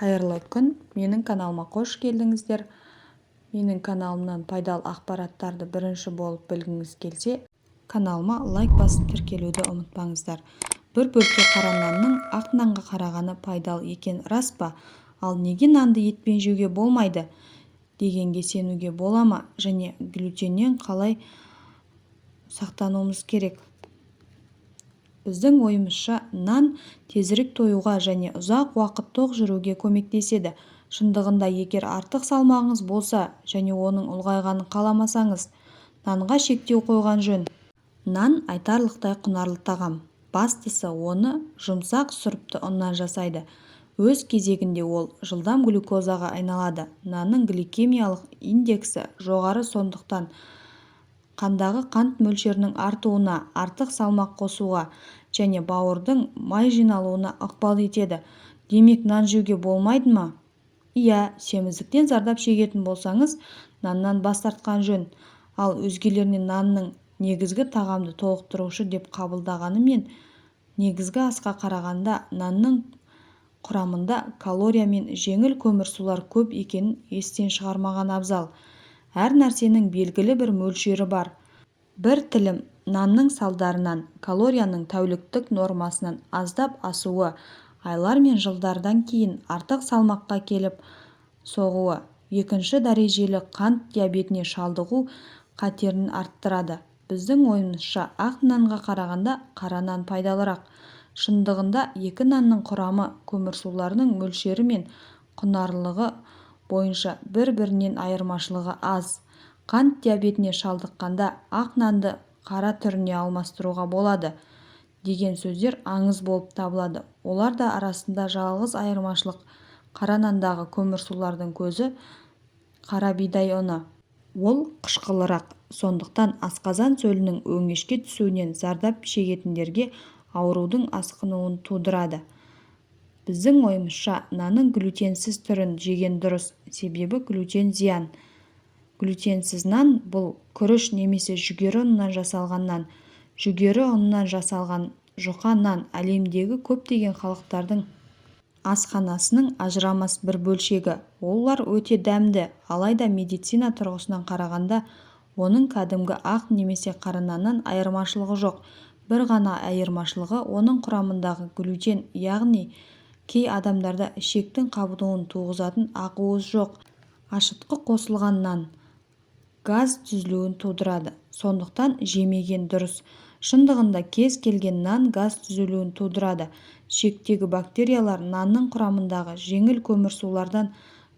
Қайырлы күн! Менің каналыма қош келдіңіздер! Менің каналымнан пайдалы ақпараттарды бірінші болып білгіңіз келсе, каналыма лайк басып тіркелуді ұмытпаңыздар. Бір бөлке қара нанның ақ нанға қарағаны пайдалы екен рас па? Ал неге нанды етпен жеуге болмайды дегенге сенуге бола ма және глютеннен қалай сақтануымыз керек? Біздің ойымызша, нан тезірек тоюға және ұзақ уақыт тоқ жүруге көмектеседі. Шындығында, егер артық салмағыңыз болса және оның ұлғайғанын қаламасаңыз, нанға шектеу қойған жөн. Нан айтарлықтай құнарлы тағам. Бастысы, оны жұмсақ сұрыпты ұннан жасайды. Өз кезегінде ол жылдам глюкозаға айналады. Нанның гликемиялық индексі жоғары, сондықтан қандағы қант мөлшерінің артуына, артық салмақ қосуға және бауырдың май жиналуына ықпал етеді. Демек, нан жеуге болмайды ма? Иә, семіздіктен зардап шегетін болсаңыз, наннан бас тартқан жөн. Ал өзгелер нанның негізгі тағамды толықтырушы деп қабылдағанымен, негізгі асқа қарағанда нанның құрамында калория мен жеңіл көмірсулар көп екенін естен шығармаған абзал. Әр нәрсенің белгілі бір мөлшері бар. Бір тілім нанның салдарынан калорияның тәуліктік нормасынан аздап асуы айлар мен жылдардан кейін артық салмаққа әкеліп соғуы, екінші дәрежелі қант диабетіне шалдығу қатерін арттырады. Біздің ойымызша, ақ нанға қарағанда қара нан пайдалырақ. Шындығында, екі нанның құрамы, көмірсулардың мөлшері мен құнарлылығы бойынша бір-бірінен айырмашылығы аз. Қант диабетіне шалдыққанда ақ нанды қара түріне алмастыруға болады деген сөздер аңыз болып табылады. Оларда арасында жалғыз айырмашылық қара нандағы көмірсулардың көзі қара бидай ұны. Ол қышқылырақ. Сондықтан асқазан сөлінің өңешке түсуінен зардап шегетіндерге аурудың асқынуын тудырады. Біздің ойымызша, нанның глютенсіз түрін жеген дұрыс, себебі глютен зиян. Глютенсіз нан – бұл күріш немесе жүгері ұнынан жасалған нан. Жүгері ұнынан жасалған жұқа нан әлемдегі көптеген халықтардың асханасының ажырамас бір бөлшегі. Олар өте дәмді. Алайда медицина тұрғысынан қарағанда, оның кәдімгі ақ немесе қара наннан айырмашылығы жоқ. Бір ғана айырмашылығы – оның құрамындағы глютен, яғни кей адамдарда ішектің қабынуын туғызатын ақуыз жоқ. Ашытқы қосылған нан газ түзілуін тудырады. Сондықтан жемеген дұрыс. Шындығында, кез келген нан газ түзілуін тудырады. Ішектегі бактериялар нанның құрамындағы жеңіл көмірсулардан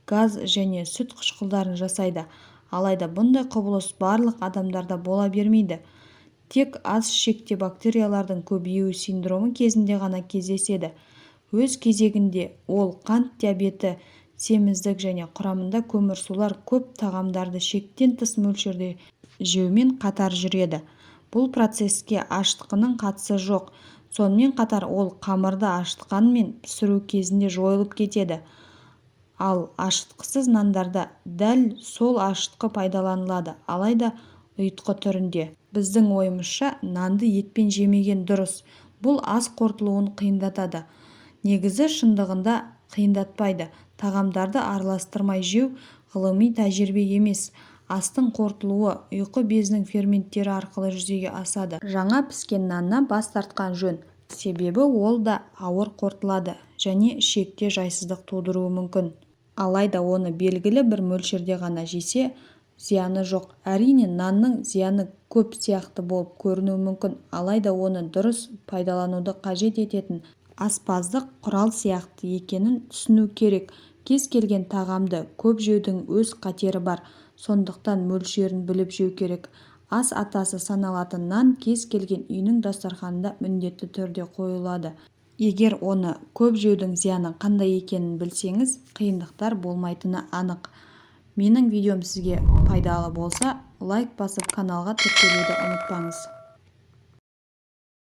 газ және сүт қышқылдарын жасайды. Алайда бұндай құбылыс барлық адамдарда бола бермейді. Тек ас ішекте бактериялардың көбеюі синдромы кезінде ғана кездеседі. Өз кезегінде ол қант диабеті, семіздік және құрамында көмірсулар көп тағамдарды шектен тыс мөлшерде жеумен қатар жүреді. Бұл процеске ашытқының қатысы жоқ. Сонымен қатар ол қамырды ашытқанмен пісіру кезінде жойылып кетеді. Ал ашытқысыз нандарда дәл сол ашытқы пайдаланылады, алайда ұйытқы түрінде. Біздің ойымызша, нанды етпен жемеген дұрыс. Бұл ас қорытылуын қиындатады. Негізі, шындығында қиындатпайды. Тағамдарды араластырмай жеу ғылыми тәжірибе емес. Астың қорытылуы ұйқы безінің ферменттері арқылы жүзеге асады. Жаңа піскен наннан бас тартқан жөн. Себебі ол да ауыр қорытылады және ішекте жайсыздық тудыруы мүмкін. Алайда оны белгілі бір мөлшерде ғана жесе, зияны жоқ. Әрине, нанның зияны көп сияқты болып көрінуі мүмкін. Алайда оны дұрыс пайдалануды қажет ететін аспаздық құрал сияқты екенін түсіну керек. Кез келген тағамды көп жеудің өз қатері бар. Сондықтан мөлшерін біліп жеу керек. Ас атасы саналатын нан кез келген үйдің дастарханында міндетті түрде қойылады. Егер оны көп жеудің зияны қандай екенін білсеңіз, қиындықтар болмайтыны анық. Менің видеом сізге пайдалы болса, лайк басып, каналға тіркелуді ұмытпаңыз.